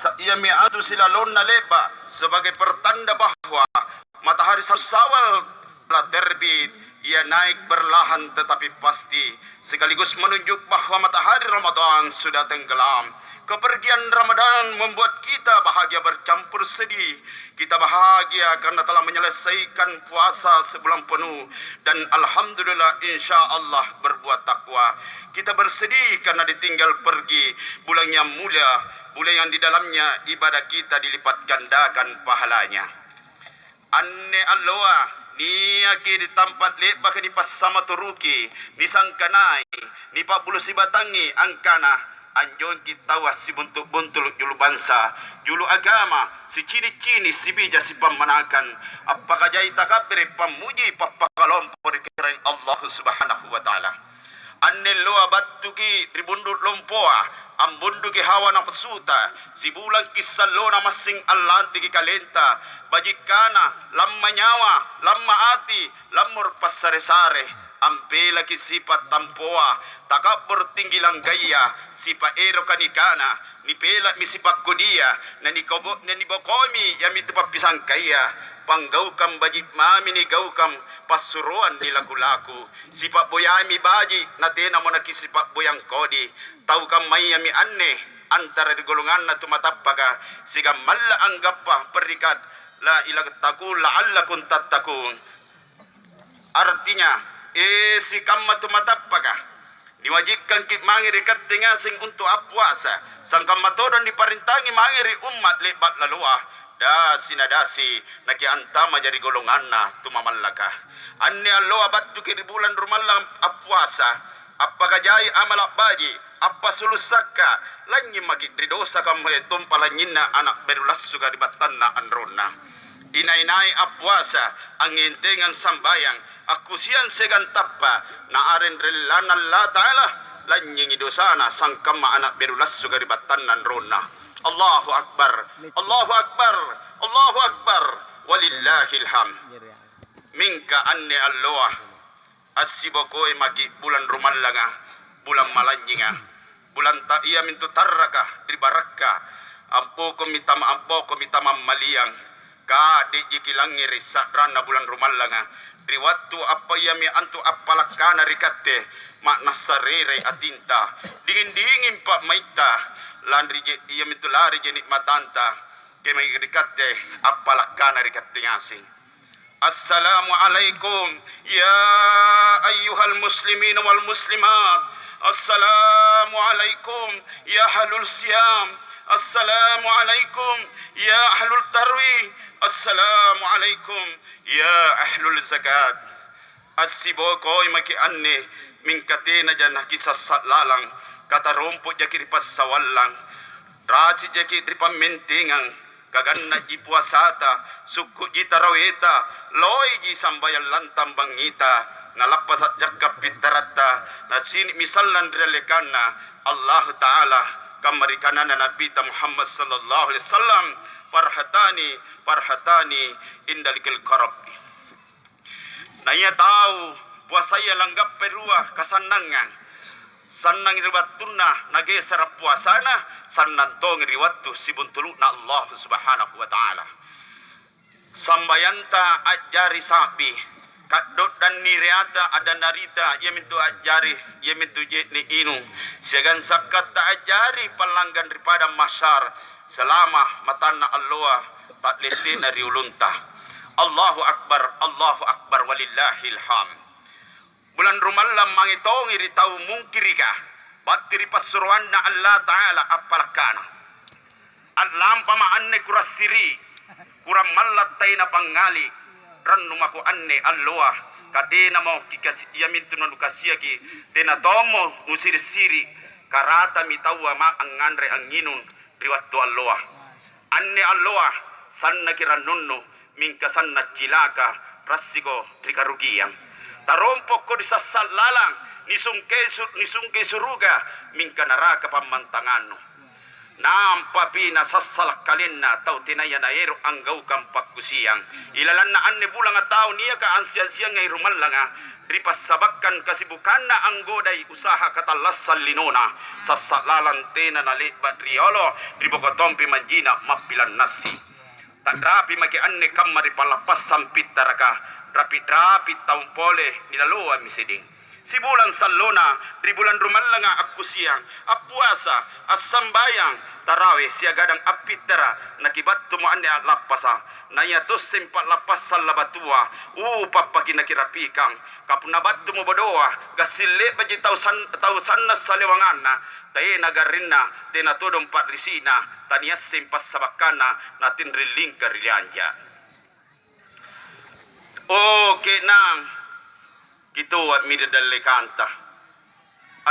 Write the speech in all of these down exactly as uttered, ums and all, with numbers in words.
Sa-, iami antu silalonna le'ba' sebagai pertanda bahwa matahari Syawal telah terbit, ia naik perlahan tetapi pasti, sekaligus menunjuk bahwa matahari Ramadan sudah tenggelam. Kepergian Ramadan membuat kita bahagia bercampur sedih. Kita bahagia karena telah menyelesaikan puasa sebulan penuh, dan alhamdulillah, insya Allah berbuat takwa. Kita bersedih karena ditinggal pergi bulan yang mulia, bulan yang di dalamnya ibadah kita dilipat gandakan pahalanya. Anne alloa niaki ri tampa' le'baka nipassamaturuki, nisangkanai, nipa'bulu sibatangi angkana, anjoki tau assibuntu-buntulu' julu bansa, julu agama, sicini'-cini', sibija sipammanakang, appakajai takabbere', pammuji, pappakalompo ri Karaeng Allahu Subhanahu wa Ta'ala. Anne alloa battuki ri bundu' lompoa, ambunduki hawa napasuta, sibulangki sallona massing allantiki kalenta, bajikkana, lamma nyawa, lamma ati, lammoro' passare-sare, ampelaki sipa' tampoa, takabboro' tinggi langgaya, sipa' eroka nikana, nipela'mi sipakkodia, nanikobo-, nanibokoimi iamintu pappisangkaya, panggaukang baji' mami nigaukang, passuroang nilaku-laku, sipa'boyami baji', natenamo nakisipa'boyang kodi. Tau kammayami anne antara ri golonganna tu matappaka, siagang malla' anggappa perrikat, la ilaha takun la'allakum tattaqun. Artinya, e, sikamma tu matappaka, niwajikkangki' mange ri katte ngaseng untu' appuasa, sangkamma todong niparentangi mange ri umma' le'ba' laloa, dasi nadasi nakiantama jari golonganna tumamallaka. Anne alloa battuki ri bulang rumallang appuasa, appakajai amala' baji', appasulu' sakka, lanynying maki' ri dosa, kammayatompa lanynyinna ana' beru lassuka ri battanna anronna. Inai-nai appuasa, angngentengang sambayang, akkusiang siagang tappa', naareng ri rillanna Allata'ala, lanynyingi dosana sangkamma ana' beru lassuka ri battanna anronna. Allahu Akbar, Allahu Akbar, Allahu Akbar, walillahil hamd. Mingka anne alloa, assibokoi maki' bulang rumallanga, bulang malanynyinga, bulang ta-, iamintu tarraka ri barakka, ampokomi tama-, ampokomi tamammaliang, ka'dejiki langngere' sa'ranna bulang rumallanga, ri wattu appa-, iami antu appalakkana ri katte, ma'nassa rerei atinta, dinging-dinging pa'maitta, lanri je-, iamintu lari je'ne' matanta, kemae ri katte appalakkana ri katte ngaseng. Assalamualaikum, ya ayyuhal muslimin wal muslimat. Assalamualaikum, ya ahlul siyam. Assalamualaikum, ya ahlul tarwi. Assalamualaikum, ya ahlul zakat. Assibokoi maki' anne, mingka tenaja nakisassa' lalang, katarompo' jaki' ri passawallang, raci' jaki' ri pammentengang, kaganna'ji puasata, sukku'ji taraweta, loiji sambayang lantang bangngita, nalappasa' jakka' pittaratta, nasini'mi sallang ri dallekanna Allahu Ta'ala, kamma ri kananna Nabita Muhammad sallallahu alaihi wasallam, "Farhatani, farhatani indalikil karab." Na ia tau puasaya langgappai rua kasannangang, sannang ri wattunna nagesara' puasana, sannang tongi ri wattu sibuntulu'na Allah Subhanahu wa Ta'ala. Sambayanta a'jari sa'bi, ka'doddang nireata adanarita iamintu a'jari, iamintu je'ne' inung, siagang sakkatta a'jari pallanggang ri padang mahsyar, selama matanna alloa ta'lette'na ri ulunta. Allahu Akbar, Allahu Akbar, walillahil hamd. Bulang rumallang mange tongi ri tau mungkirika, battu ri passuroanna Allata'ala appalakkana. A'lampama' anne kurassiri', kurang malla' taena pangngali', rannu mako anne alloa, katenamo kikasi-, iamintu nanukasiaki, tena tommo nusiri'-siri', karatami taua ma-, angnganre angnginung ri wattu alloa. Anne alloa sannaki rannunnu, mingka sanna' cilaka, rassiko ri karugiang. Tarompokko ri sassa' lalang, nisungkei su-, nisungkei suruga, mingka naraka pammantangannu. Nampapi nasassala' kalenna tau tenaya naero' anggaukang pakkusiang. Ilalanna anne bulanga tau niaka ansia-siangai rumallanga, ri passabakkang kasibukanna anggodai usaha katallassang linona, sassa' lalang tena nale'ba' riolo ri boko tompi manjina mappilannassi. Ta'rapi maki' anne kamma ri pallappassang pittaraka, rapi'-rapi' taung pole nilaloammi sedeng. Sibulang sallona ri bulang rumallanga akkusiang, appuasa, assambayang, tarawe siagadang appittara, nakibattumo anne a'lappasa. Naiya tosseng pa'lappassang labatua, upappaki nakirapikang. Ka punna battumo bodoa, gassing le'baji tau san-, tau sanna' salewanganna, tena garrinna, tena todong pa'risi'na, taniasseng passabakkanna, natinring lingka ri lianja. O ke'nang, kitoa'mi ri dallekanta.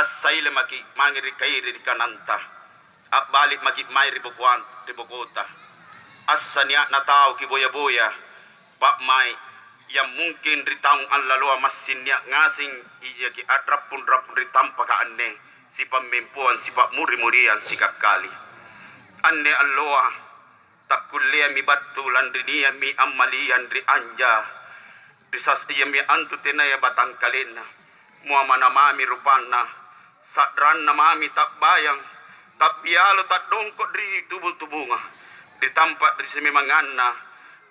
Assaile maki' mange ri kairi ri kananta, a'bali' maki' mae ri bokoan-, ri bokota. Assa nia'na tau kiboya-boya, pa'mai', yang mungkin ri taung allaloa massing nia' ngaseng ijaki a'rappung-rappung ri tampaka anne, sipammempoang, sipa'muri-muriang sikakkali. Anne alloa, takkulleammi battu lanri nia'mi ammaliang ri anja, ri sas-, iami antu tenaya batangkalenna, muamana mami rupanna, sa'ranna mami ta'bayang, ta'bialo ta'dongko' ri tubu-tubunga, ri tampa' ri simemanganna,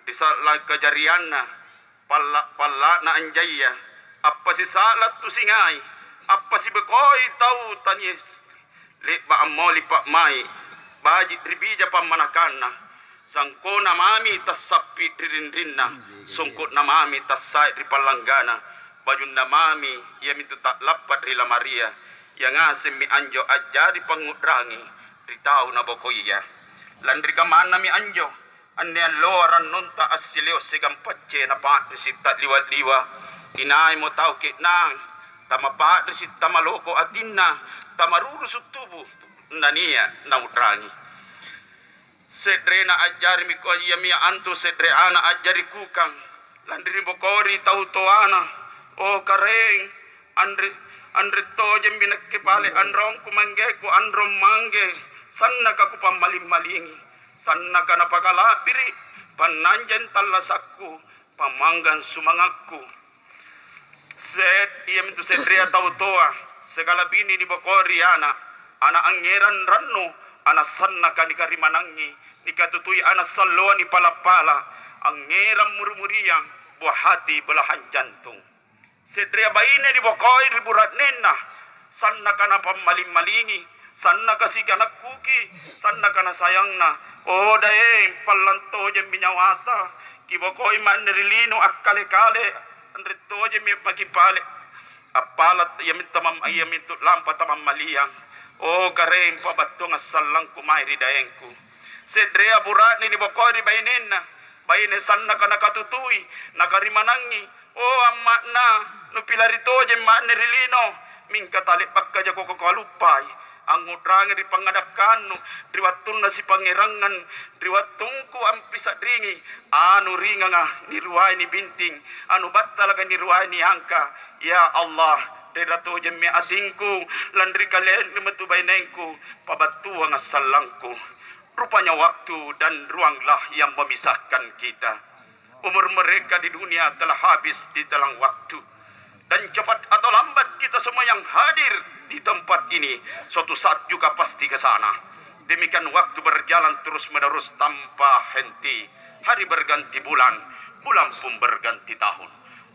ri sa'la kajarianna, palla'-palla'na anjaya, appasisa'la' tu singai, appasibekoi tau tanies-, le'ba' ammoli pa'mai', baji' ri bija pammanakanna, sangkona mami tassappi' ri rinrinna, sungku'na mami tassai' ri pallanggana, bajunna mami iamintu ta'lappa' ri lamaria, ia ngasemmi anjo a'jari pangngu'rangi ri tau nabokoia. Lanri kammannami anjo, anne alloa rannunta assileo' siagang pacce napa'risi' ta'liwa'-liwa'. Inaimo tau ke'nang, tamapa'risi', tamaloko atinna, tamarurusu' tubu, nania' nau'rangi. Se'rena a'jarimi kua iami antu se're ana' a'jari kukang, lanri nibokoi ri tau toana. O Karaeng, anre, anre tojemmi nakke pale anrongku manggeku anrong mangge, sannaka kupammaling-malingi, sannaka napakala'biri', pannanjeng tallasakku, pammanggang sumangakku. Set, iamintu se'rea tau toa, siagang bine nibokoi ri ana', ana' angngerang rannu, ana' sannaka nikarimanangi, nikatutui ana' salloa nipala'-pala', angngerang muri-muriang, buah hati belahan jantung. Se'rea baine nibokoi ri bura'nenna, sannaka napammaling-malingi, sannaka sikanakkuki, sannaka nasayangna. O Daeng, pallang tojemmi nyawata, kibokoi manne ri lino akkale-kale, anre tojemmi maki' pale'. Appala' iamintu mam-, iamintu lampa tamammaliang. O Karaeng, pabattuang assallangku mae ri daengku. Se'rea bura'ne nibokoi ri bainenna, baine sannaka nakatutui, nakarimanangi, O amma'na, nupilari tojeng ma'ne ri lino, mingka tale'bakka jako kukaluppai. Angngu'rangi ri pangngadakkannu, ri wattunna sipangngerangang, ri wattungku ampisa'ringi, anu ringanga niruai nibinting, anu battalaka niruai niangka. Ya Allah, rera tojemmi atingku, lanri kalennu matu bainengku, pabattuanga sallangku. Rupanya waktu dan ruanglah yang memisahkan kita. Umur mereka di dunia telah habis ditelan waktu. Dan cepat atau lambat kita semua yang hadir di tempat ini, suatu saat juga pasti ke sana. Demikian waktu berjalan terus-menerus tanpa henti. Hari berganti bulan, bulan pun berganti tahun.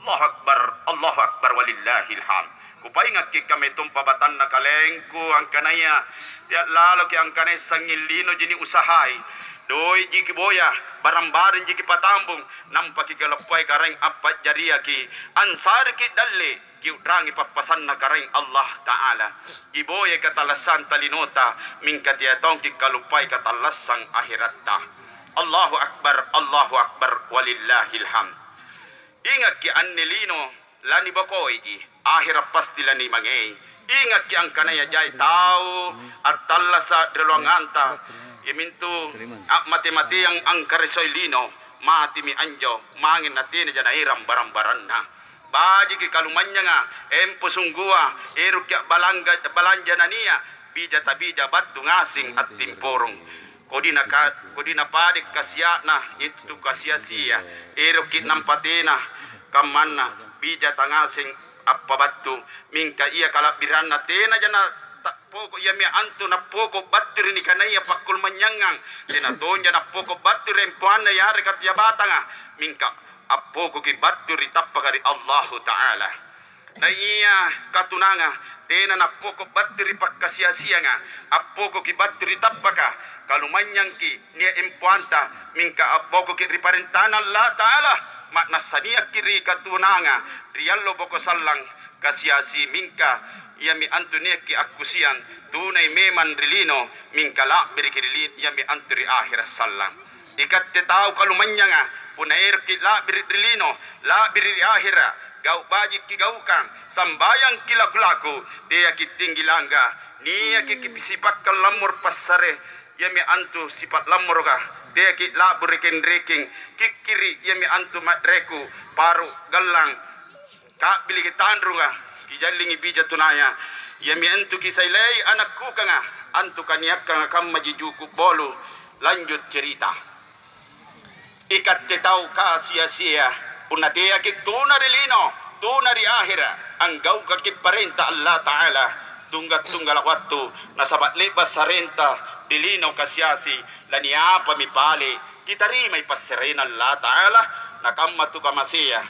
Allahu Akbar, Allahu Akbar, walillahil hamd. Kupaingakki kammayatompa batanna kalengku angkanaya tea' laloki angkanaya sangnging linoji niusahai. Doe'ji kiboya, barang-barangji kipatambung, nampa kikaluppai Karaeng appa'jariaki, ansareki dalle, kiu'rangi pappasanna Karaeng Allah Ta'ala. Kiboyai katallassanta linota, mingka tea tongki kaluppai katallassang aheratta. Allahu Akbar, Allahu Akbar, walillahil hamd. Ingakki anne lino lanibokoiji, ahera' pasti lanimangei. Ingakki angkanaya jai tau attallasa' rioloanganta, iamintu a'mate-mateang angkarisoi lino, matemi anjo, mange natenaja naerang barang-baranna. Bajiki kalumanynyanga, empo sunggua, eroki a'balangga-, balanja nania', bija tabija battu ngaseng attimporong. Kodina ka-, kodina pade' kasia'na, itu kasia-sia. Eroki nampa tena kammanna, Ija tangaseng appabattu, mingka ia kala'biranna tenaja na ta-, poko-, iami antu nappoko battu ri nikanaya pakkulumanynyangngang, tena tonja nappoko battu ri empoanna yareka jabatanga, mingka appokoki battu ri tappaka ri Allahu Ta'ala. Na ia katunanga tena nappoko battu ri pakkasiasianga, appokoki battu ri tappaka, kalumanynyangki nia' empoanta, mingka appokoki ri parentana Allata'ala, ma'nassa niakki ri katunanga ri allo boko sallang kasiasi, mingka iami antu niakki akkusiang tunai memang ri lino, mingka la'biriki ri li-, iami antu ri ahera' sallang. Ikatte tau kalumanynyanga, punna eroki la'biri' ri lino, la'biri' ri ahera', gau' bajikki gaukang, sambayangki laku-laku, teaki tinggi langga, niaki ki sipakkallammoro' passare, iami antu sipa' lammoroka, teaki la'bu rekeng-rekeng, kikkiri' iami antu ma'reku, paru' gallang, ka'biliki tanrunga, kijallingi bija tunaya, iami antu kisailei ana' kukanga, antu kaniakkanga kammaji juku' bolu. Lanjut cerita. Ikatte tau kasi-asia, punna teaki tuna ri lino, tuna ri ahera', anggaukaki parenta Allata'ala, tungga-tunggala' wattu, nasaba' le'ba' sarenta ri lino kasi-asi, laniapami pale', kitarimai passereNa Allata'ala, nakamma tu kamasea.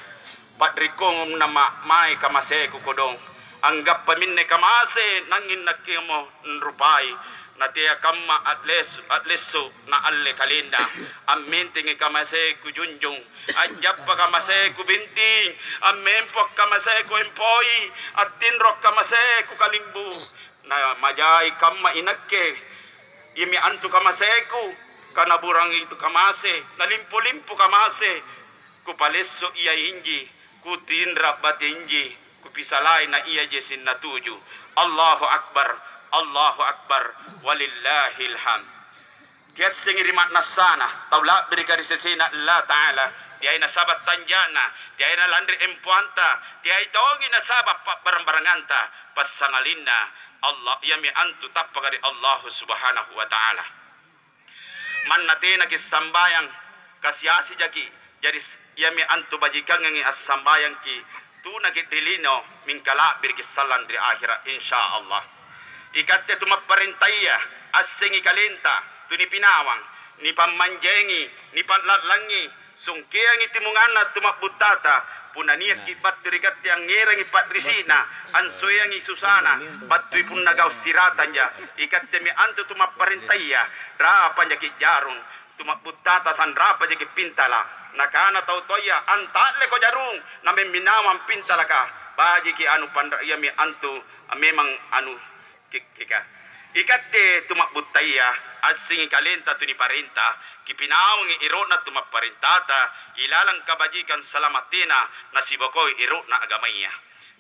Pa'rikkongang nama mae kamaseku kodong. Anggappa minne kamase nanging nakkemo nrupai, natea kamma a'lesu-, a'lessu naalle kalenna. Ammentengi kamaseku junjung, a'jappa kamaseku binting, ammempo kamaseku empoi, attinro kamaseku kalimbu. Namajai kamma inakke, iami antu kamaseku, kanaburang itu kamase, nalimpo-limpo kamase, kupalesso ia inji, kutinra batinji, kupisalai na iaji sinnatuju. Allahu Akbar, Allahu Akbar, walillahil hamd. Kiassengi ri ma'nassana, tau la'birika ri sesena Allata'ala, teai nasaba' tanja'na, teai nalanri empoanta, teai tongi nasaba' pa'barang-baranganta, passangalinna Allah, iami antu tappaka ri Allahu Subhanahu wa Ta'ala. Manna tenaki sambayang, kasi-asi jaki, jari s-, iami antu bajikangangi assambayangki, tunaki ri lino, mingka la'biriki sallang ri ahera', insya Allah. Ikatte tumapparentaya, assengi kalenta, tunipinawang, nipammanjengi, nipa'la'langi, sungkeangi timunganna tuma'buttata, punna niakki battu ri katte angngerangi pa'risi'na, ansoeangi susana, battui punna gau' siratanja, ikattemi antu tumapparentaya, rapang jaki jarung, tuma'buttata sanrapang jaki pintala'. Nakana tau toaya, "Anta'leko jarung, namemminawang pintalaka." Bajiki anu panra-, iami antu memang anu kikkika. Ikatte tuma'buttaya, assengi kalenta tuniparenta, kipinaungi ero'na tumapparentata ilalang kabajikang salamattena nasibokoi ero'na agamaya.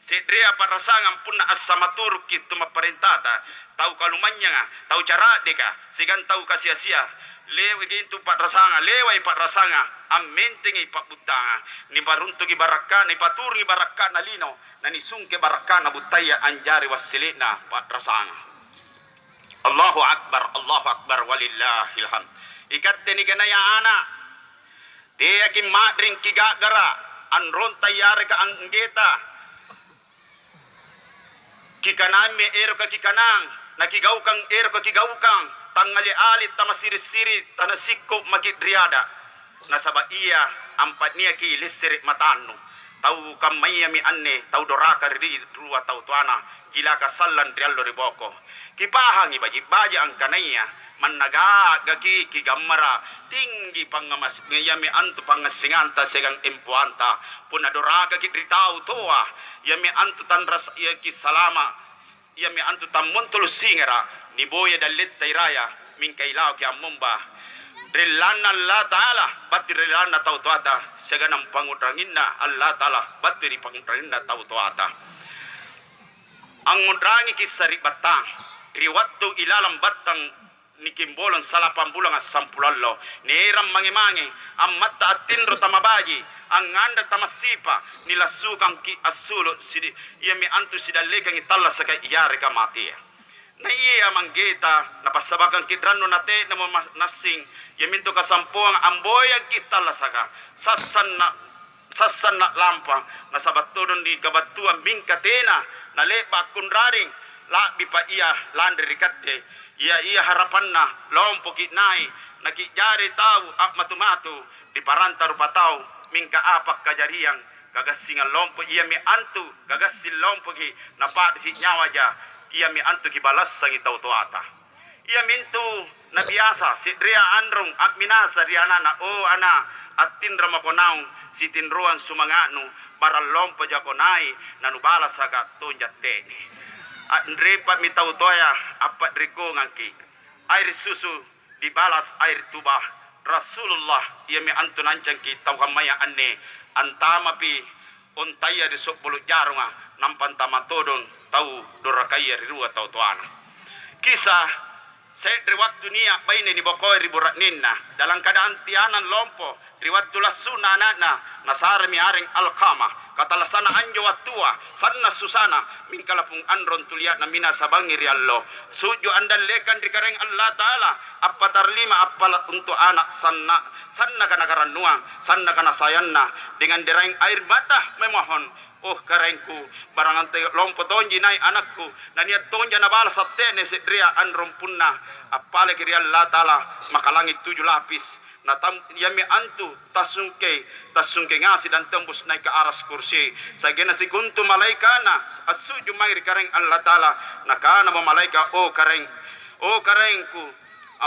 Se'rea pa'rasangang punna assamaturuki tumapparentata, tau kalumanynyanga, tau cara'deka, siagang tau kasi-asia. Lewai intu pa'rasanga, lewai pa'rasanga, ammentengi pa'buttanga, niparuntuki barakka-, nipaturungi barakka'na lino, nanisungke barakka'na buttaya anjari wassele'na pa'rasanga. Allahu Akbar, Allahu Akbar, walillahil hamd. Ikatte nikanaya ana', teaki ma'ring kiga'gara', anronta yareka anggeta, kikanammi eroka kikanang, nakigaukang eroka kigaukang, tangngali-ali tamasiri'-siri', tanasikko' maki' ri ada'. Nasaba' ia ampa'niaki lissere' matannu. Tau kammayami anne tau doraka ri rua tau toana, cilaka sallang ri allo ri boko. Kipahangi baji'-baji' angkanaya manna ga'gaki kigammara' tinggi pangngamas-, iami antu pangngassinganta siagang empoanta. Punna dorakaki' ri tau toa, iami antu tanrasa-, iaki salama', iami antu tammontolo' singara', niboya dalle'ta iraya, mingka ilaoki ammomba. Rillanna Allata'ala battu ri rillanna tau toata, siagang pangu'ranginna Allata'ala battu ri pangu'ranginna tau toata. Angngu'rangiki' sari'battang, ri wattu ilalang battang nikimbolong salapang bulang assampulollo, nierang mange-mange, ammatta attinro tamabaji', angnganre tamassipa', nilassukangki' assulu' sidi-, iami antu sidallekangi tallasaka yareka matea. Na ia manggeta, napassabakangki' rannu nate'namo ma-, nassing, iamintu kasampoang amboyangki' tallasaka, sassanna sassanna lampa, nasaba' todong ri kabattuang mingka tena nale'ba' akkunrareng, la'bipa ia lanri ri katte. Ia-ia harapanna lompoki' nai', naki'jari tau a'matu-matu, diparanta rupatau, mingka apa kajariang kagassingang lompo iami antu kagassing lompoki', napa'risi' nyawaja, iami antu kibalassangi tau toata. Iamintu nabiasa se'rea anrong a'minasa ri ana'na, "O ana', attinro mako naung sitinroang sumanga'nu, barang lompo jako nai' nanubalasaka' tonja te'ne." Anrempa'mi tau toaya appa'rikongangki'. Airi' susu dibalas air tuba. Rasulullah iami antu nancangki' tau kammaya anne, antamapi ontaya ri so'bolo' jarunga, nampa antama' todong tau dorakaya ri rua tau toana. Kisah, se're wattu nia' baine nibokoi ri bura'nenna, dalam keadaan tianang lompo, ri wattu lassu'na ana'na, nasaremi areng Alkamah. Katallassanna anjo wattua, sanna' susana, mingka lapung anrong tulia'na minasa bangngi ri allo. Su'ju' andallekang ri Karaeng Allata'ala, appatarima appala' untu' ana' sanna', sannaka nakarannuang, sannaka nasayanna, dengan deraing air mata memohon, "Oh, Karaengku, barang ante lompo tonji nai' anakku, nania' tonja nabalasa' te'ne se'rea anrong punna appalaki ri Allata'ala maka langit tuju lapis." Natam-, iami antu tassungke, tassungke ngasi dan tembus nai' ke aras kursi. Sa'genna sikontu malaeka'na assu'ju' mae ri Karaeng Allata'ala. Nakanamo malaeka', "O Karaeng, o Karaengku,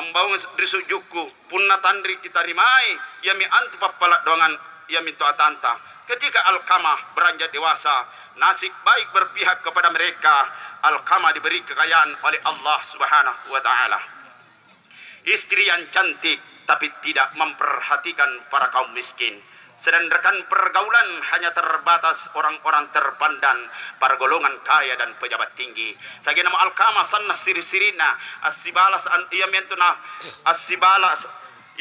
ambaung ri su'jukku, punna tanri kitarimai iami antu pappala' doangang iamintu atanta." Ketika Alkamah beranjak dewasa, nasib baik berpihak kepada mereka, Alkamah diberi kekayaan oleh Allah Subhanahu wa Ta'ala. Istri yang cantik, tapi tidak memperhatikan para kaum miskin. Sedangkan pergaulan hanya terbatas orang-orang terpandang, para golongan kaya dan pejabat tinggi. Sa'genamo Alkamah sanna' siri'-siri'na, assibalas an-, iami antu na-, assibalas,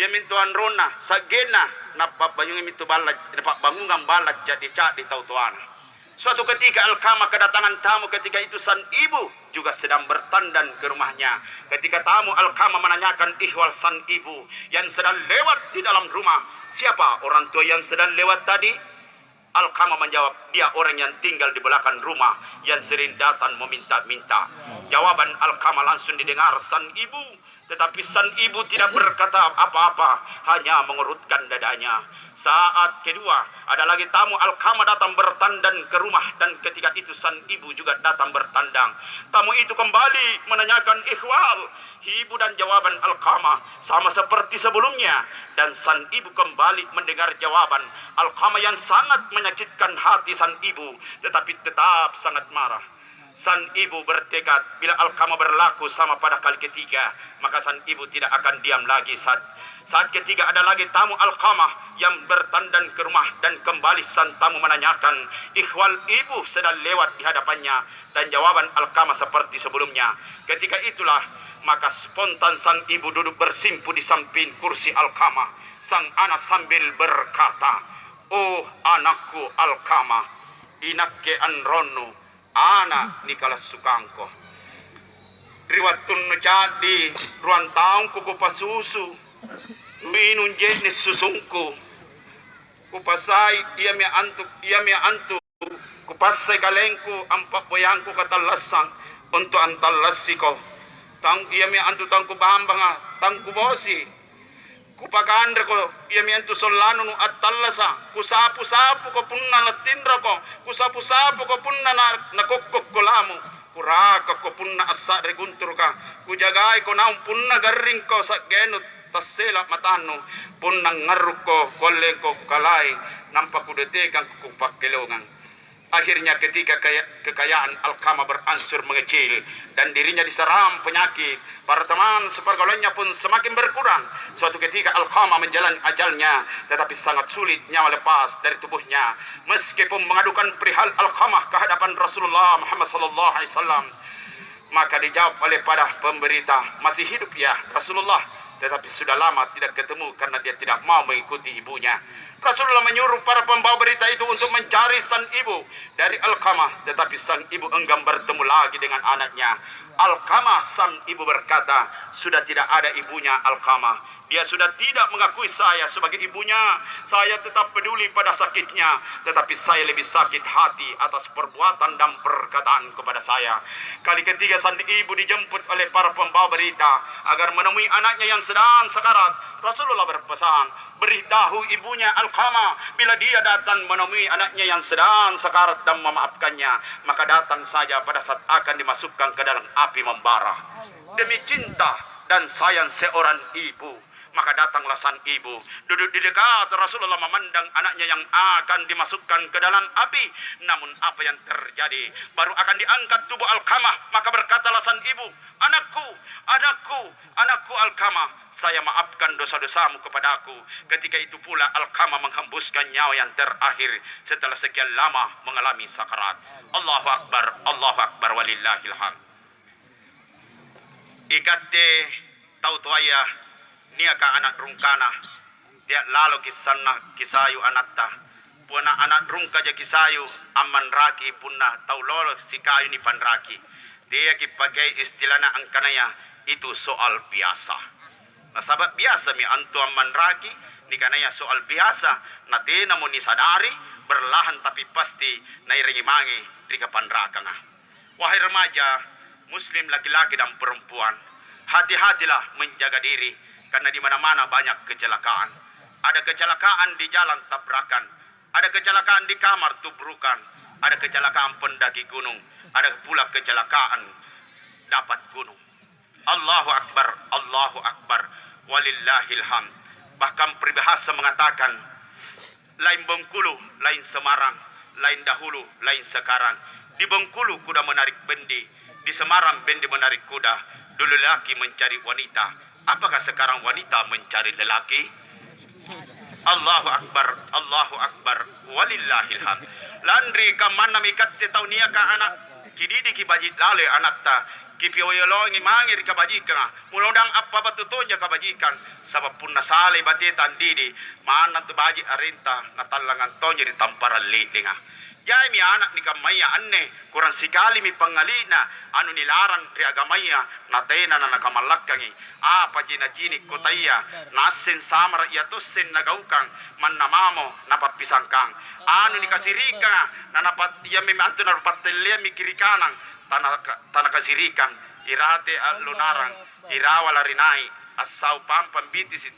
iamintu anronna, sa'genna nappa'banyungi mintu balla-, napa'bangungang balla' ca'di-ca'di tau toana. Suatu ketika Alkamah kedatangan tamu, ketika itu sang ibu juga sedang bertandang ke rumahnya. Ketika tamu Alkamah menanyakan ihwal sang ibu yang sedang lewat di dalam rumah, "Siapa orang tua yang sedang lewat tadi?" Alkamah menjawab, "Dia orang yang tinggal di belakang rumah yang sering datang meminta-minta." Jawaban Alkamah langsung didengar sang ibu. Tetapi sang ibu tidak berkata apa-apa, hanya mengurutkan dadanya. Saat kedua, ada lagi tamu Alkamah datang bertandang ke rumah, dan ketika itu sang ibu juga datang bertandang. Tamu itu kembali menanyakan ihwal ibu dan jawaban Alkamah sama seperti sebelumnya, dan sang ibu kembali mendengar jawaban Alkamah yang sangat menyakitkan hati sang ibu, tetapi tetap sangat marah. Sang ibu bertekad, bila Alkamah berlaku sama pada kali ketiga, maka sang ibu tidak akan diam lagi. Saat, saat ketiga ada lagi tamu Alkamah yang bertandang ke rumah, dan kembali sang tamu menanyakan ihwal ibu sedang lewat di hadapannya, dan jawaban Alkamah seperti sebelumnya. Ketika itulah, maka spontan sang ibu duduk bersimpu di samping kursi Alkamah. Sang anak sambil berkata, "Oh, anakku Alkamah, inakke anronnu, ana' nikalassukangko. Ri wattunnu ca'di, ruang taungku kupasusu, nuinung je'ne' susungku. Kupasai iami antu, iami antu, kupassai kalengku ampa'boyangku katallassang untu' antallassiko. Tang-, iami antu tangkubambanga, tangkubosi. Kupakanreko iami antu sollannu attallasa', kusapu-sapuko punna nattinroko, kusapu-sapuko punna na-, nakokkokko lamu, kurakakko punna assa'ri gunturuka, kujagaiko naung punna garringko sa'gennu tassela' matannu, punna ngarrukko kuallengko kukalai, nampa kudetekangko kupakkelongang. Akhirnya ketika kaya-, kekayaan Alkamah berangsur mengecil dan dirinya diserang penyakit, para teman sepergaulannya pun semakin berkurang. Suatu ketika Alkamah menjalani ajalnya, tetapi sangat sulit nyawa lepas dari tubuhnya. Meskipun mengadukan perihal Alkamah ke hadapan Rasulullah Muhammad sallallahu alaihi wasallam, maka dijawab oleh pada pemberita, "Masih hidup ya Rasulullah, tetapi sudah lama tidak ketemu karena dia tidak mau mengikuti ibunya." Rasulullah menyuruh para pembawa berita itu untuk mencari sang ibu dari Alkamah, tetapi sang ibu enggan bertemu lagi dengan anaknya. Alkamah, sang ibu berkata, "Sudah tidak ada ibunya Alkamah." Dia sudah tidak mengakui saya sebagai ibunya, saya tetap peduli pada sakitnya, tetapi saya lebih sakit hati atas perbuatan dan perkataanku pada saya. Kali ketiga, sang ibu dijemput oleh para pembawa berita agar menemui anaknya yang sedang sekarat. Rasulullah berpesan, "Beritahu ibunya Alqamah, bila dia datang menemui anaknya yang sedang sekarat dan memaafkannya, maka datang saja pada saat akan dimasukkan ke dalam api membara." Demi cinta dan sayang seorang ibu, maka datanglah sang ibu, duduk di dekat Rasulullah memandang anaknya yang akan dimasukkan ke dalam api. Namun apa yang terjadi? Baru akan diangkat tubuh Alqamah, maka berkatalah sang ibu, "Anakku, anakku, anakku Alqamah, saya maafkan dosa-dosamu kepadaku." Ketika itu pula Alqamah menghembuskan nyawa yang terakhir setelah sekian lama mengalami sakarat. Allahu Akbar, Allahu Akbar, walillahil hamd. Ikatte tau toaya, niaka ana' rungkana, tea' laloki' sanna' kisayu anatta. Punna ana' rungkaja kisayu, ammanraki punna tau lolo sikayu nipanraki. Teaki' pakei istilana angkanaya itu soal biasa. Nasaba' biasami antu ammanraki nikanaya soal biasa, natenamo nisadari berlahan, tapi pasti naerangi mange ri kapanrakanga. Wahai remaja, muslim laki-laki dan perempuan, hati-hatilah menjaga diri, karena di mana-mana banyak kecelakaan. Ada kecelakaan di jalan, tabrakan, ada kecelakaan di kamar, tubrukan, ada kecelakaan pendaki gunung, ada pula kecelakaan dapat gunung. Allahu Akbar, Allahu Akbar, walillahil hamd. Bahkan peribahasa mengatakan, "Lain Bengkulu, lain Semarang, lain dahulu, lain sekarang. Di Bengkulu kuda menarik bendi, di Semarang bendi menarik kuda, dulu laki mencari wanita. Apakah sekarang wanita mencari lelaki?" Allahu Akbar, Allahu Akbar, walillahil hamd. Lanri kammannami ikatte tau niaka ana', kididiki baji' laloi anatta, kipiolongi mange ri kabajikanga. Mudah-mudahan appabattu tonja kabajikang, saba' punna salai bateta andidi, manna tu baji' arenta natallangang tonja ri tamparang le'lenga. Jaimi ana' nikammaya anne, kurang sikalimi pangngali'na anu nilarang ri agamaya, natena nanakamallakangi. Apaji nacini' kotaya, naasseng samara' iya tosseng nagaukang, manna mamo napappisangkang. Anu nikasirikanga, nanapa-, iami antu napattelleammi kiri kanang, tanaka-, tanakasirikang, irate a'lunarang, irawa lari nai', assau pampang bitisi',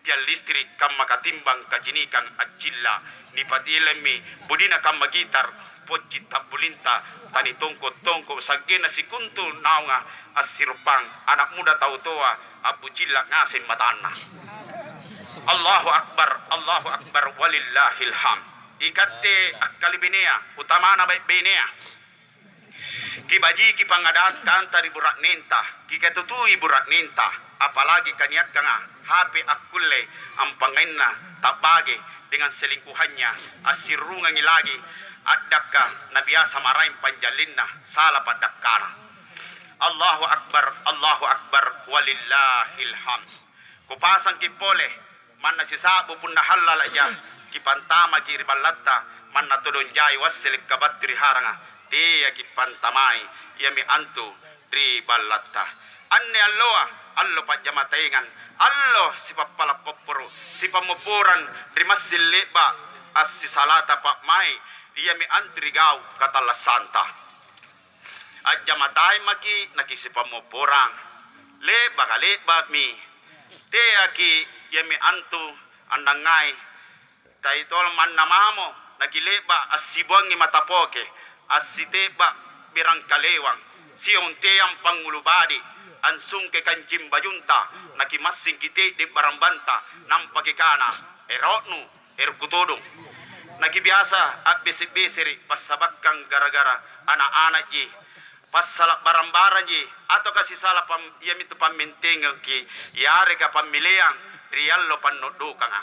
tiang listrik kamma katimbang kacinikang accilla, nipatilemmi budina kamma gitar, pocci ta'bulinta, tani tongko-tongko, sa'genna sikuntu naunga assiruppang, ana' muda tau toa a'bucilla' ngaseng matanna. Allahu Akbar, Allahu Akbar, walillahil hamd. Ikatte akkalibenea, utamana bai'-bainea. Kibajiki pangngadang kanta ri bura'nenta, kikatutui bura'nenta, apalagi kaniakkanga H P akkulle ampangngainna ta'bage dengan selingkuhannya, assirurungangi lagi a'dakka nabiasa maraeng panjallinna, sala pa'dakkana. Allahu Akbar, Allahu Akbar, walillahil hamd. Kupasangki pole, manna sisa'bu punna hallala'ja, kipantamaki ri ballatta, manna todong jai wassele' kabattu ri haranga, teaki' pantamai, iami antu ri ballatta. Anne alloa, allo pa'jamataengang, allo sipappala' popporo', sipammopporang ri massing le'ba' assisalata pa'mai', iami antu ri gau' katallassanta. A'jamataeng maki' nakisipammopporang. Le'baka le'ba'mi. Teaki' iami antu annangngai. Taitolo manna mamo nakile'ba' assibuangi matapoke, assite'ba' berangkalewang, siong teang pangngulu badi', ansungke kancing bajunta, nakimassingki te'de' barambanta, nampa kikana, "Ero'nu." Ero' kutodong. Nakibiasa a'bese'-besere' passabakkang gara-gara ana'-ana'ji, passala' barang-barangji, ataukah sisala pam-, iamintu pammentengengki, yareka pammileang ri allo pannoddokanga.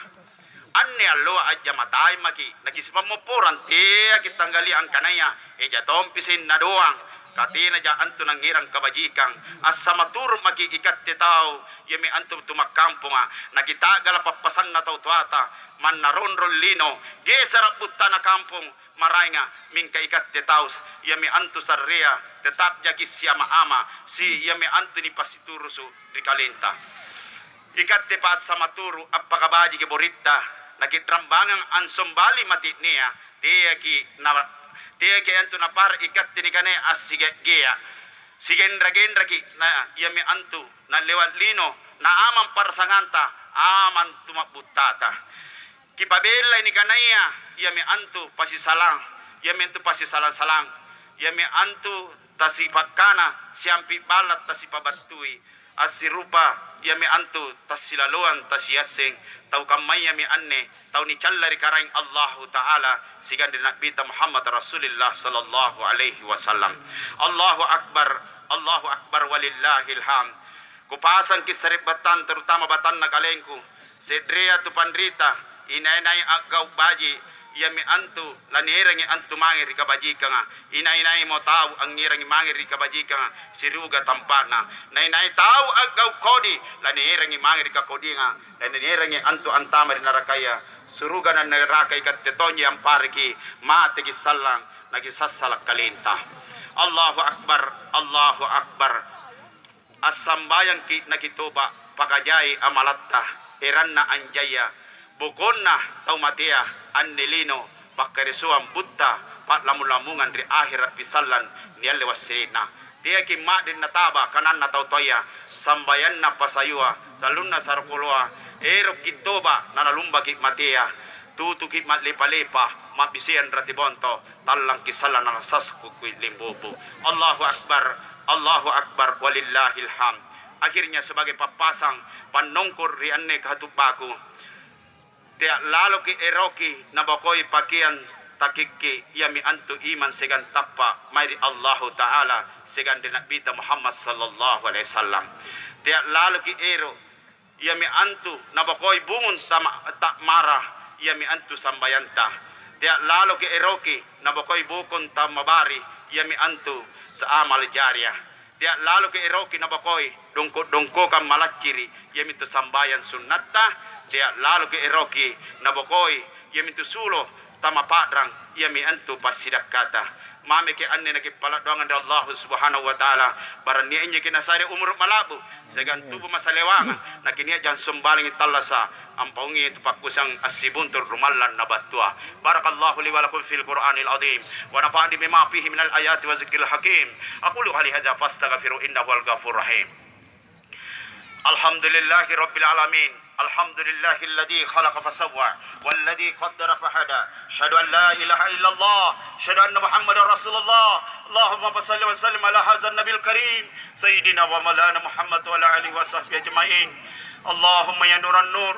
Anne alloa a'jamataeng maki', nakisipammopporang teaki' tanggalia angkanaya eja tompi senna doang, katenaja antu nangngerang kabajikang, assamaturu' maki' ikatte tau, iami antu tumakkamponga, nakita'gala' pappasanna tau toata, manna ronrong lino, gesera' buttana kampong maraenga, mingka ikatte tau, iami antu sarrea, tetap jaki' siama-ama, si iami antu nipasiturusu' ri kalenta. Ikatte passamaturu' appakabajiki boritta, naki'rambangang ansombali mati'nea, teaki' na-, teaki' antu napara' ikatte nikanaya assiga'gea'. Sigenra-genraki' na iami antu nallewa' lino, naamang parasanganta, amang tuma'buttata. Kipabellai nikanaya iami antu pasisalang, iami antu pasisalang-salang, iami antu tasipakkana siampi' balla' tasipabattui, assirupa iami antu tassilaloang tasiasseng, tau kammayami anne tau nicalla ri Karaeng Allahu Ta'ala siagang ri Na'bita Muhammad Rasulillah sallallahu alaihi wasallam. Allahu Akbar, Allahu Akbar, walillahil hamd. Kupasangki' sari'battang, terutama batanna kalengku, se'rea tu panrita, inai-nai a'gau' baji', iami antu lanierangi antu mange ri kabajikanga. Inai-naimo tau angngerangi mange ri kabajikanga, siruga tampa'na. Nai-nai tau a'gau' kodi, lanierangi mange ri kakodianga, lanierangi antu antama' ri narakaya. Suruga na neraka ikatte tonji ampareki, mateki sallang, nakisassala' kalenta. Allahu Akbar, Allahu Akbar. Assambayangki' nakitoba', pakajai amalatta, eranna anjaya, bokonna tau matea, anne lino, pakkaresoang butta, pa'lamung-lamungang ri ahera' pisallang nialle wassele'na. Teaki' ma'deng nataba kananna tau toaya, sambayanna pasayua, sallunna sarokoloa, erokki' toba' nanalumbaki' matea, tutuki' ma'lepa-lepa, ma'biseang rate bonto, tallangki' sallang nalasaskuki' limbobo. Allahu Akbar, Allahu Akbar, walillahil hamd. Akhirnya, sebagai pappasang pannongko' ri anne khatutbaku, tea' laloki' eroki nabokoi pakeang takikki', iami antu imang siagang tappa' mae ri Allahu Ta'ala siagang ri Na'bita Muhammad sallallahu alaihi wasallam. Tea' laloki' ero' iami antu nabokoi bungung tama-, ta'mara, iami antu sambayanta. Tea' laloki' eroki nabokoi bokong tamabari, iami antu sa-, amal jariah. Tea' laloki' eroki nabokoi dongko'-dongkokang malacciri', iamintu sambayang sunnatta. Tea' laloki' eroki nabokoi iamintu sulo tamapa'rang, iami antu passidakkata. Mameki anne nakippala' doangang ri Allahu Subhanahu wa Ta'ala, barang nia' injoki nasare umuru' mala'bu siagang tubu masalewanga, nakinia' jang sombalangi tallasa', ampaungi tu pakkusang assibuntu' rumallang na battua. Barakallahu li wa lakum fil Qur'anil azim, wa nafa'ani bima fihi minal ayati wa zikril hakim. Aqulu qali hadza fastaghfiru innahu huwal ghafurur rahim. Alhamdulillahi rabbil alamin. Alhamdulillahilladzi khalaqa fasawwa, walladzi qaddara fahada. Asyhadu an la ilaha illallah, asyhadu anna Muhammadar Rasulullah. Allahumma fasalli wa sallim ala hadzan nabiyil karim, sayyidina wa maulana Muhammad wa ala alihi wa sahbihi ajmain. Allahumma ya nuran nur,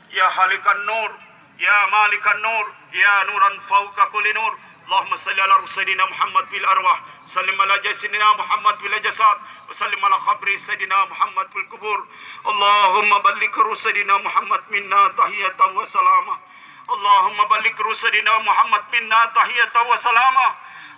ya halikan nur, ya malikan nur, ya nuran fauqa kulli nur. Allahumma salli ala ruh sayyidina Muhammad fil arwah. Sallim ala jasad sayyidina Muhammad fil jasad. Wa sallim ala qabri sayyidina Muhammad fil qubur. Allahumma balligh ruh sayyidina Muhammad minna tahiyatan wa salama. Allahumma balligh ruh sayyidina Muhammad minna tahiyatan wa salama.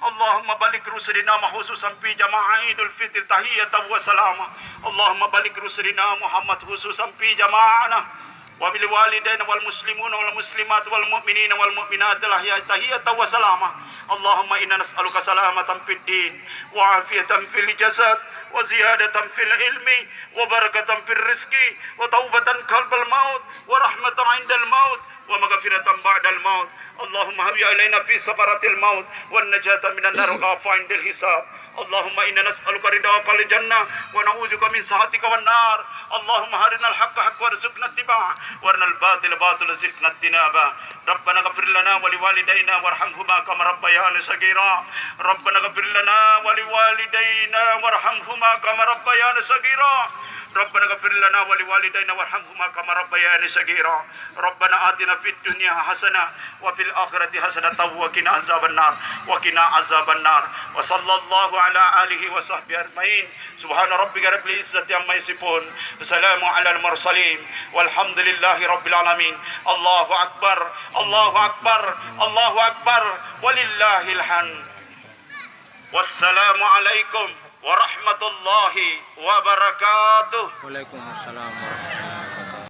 Allahumma balligh ruh sayyidina Muhammad khususan fi jamaah Idul Fitri tahiyatan wa salama. Allahumma balligh ruh sayyidina Muhammad khususan fi jamaahna. Wa bil walidaina wal muslimuna wal muslimat wal mu'minina wal mu'minat al ahya'i tahiyatan wa salama. Allahumma inna nas'aluka salamatan fid din, wa afiyatan fil jasad, wa ziyadatan fil ilmi, wa barakatan fir rizqi, wa taubatan qabla al maut, wa rahmatan 'inda al maut, wa maghfiratan ba'da al maut. Allahumma hawwin 'alaina fi sakaratil maut, wan najata minan nar, wa 'afwa 'indal hisab. Allahumma inna nas'aluka ridhaka wal jannah, wa na'udzubika min sakhatika wan nar. Allahumma arinal haqqa haqqa warzuqna ittiba'a, wa arinal batila batila warzuqna ijtinaba. Rabbana ighfir lana wa liwalidaina warhamhuma kama rabbayana shaghira. Rabbana ighfir lana wa liwalidaina warhamhuma kama rabbayana shaghira. Rabbana ighfir lana wa liwalidaina warhamhuma kama rabbayana shaghira. Rabbana atina fid dunya hasanah wa fil akhirati hasanatan wa qina azabannar, wa qina azabannar. Wa sallallahu ala alihi wa sahbihi ajmain. Subhana rabbika rabbil izzati amma yasifun. Wa salamun alal mursalin. Walhamdulillahi rabbil alamin. Allahu akbar. Allahu akbar. Allahu akbar. Walillahil hamd. Wassalamu alaikum warahmatullahi wabarakatuh. Waalaikumsalam warahmatullahi wabarakatuh.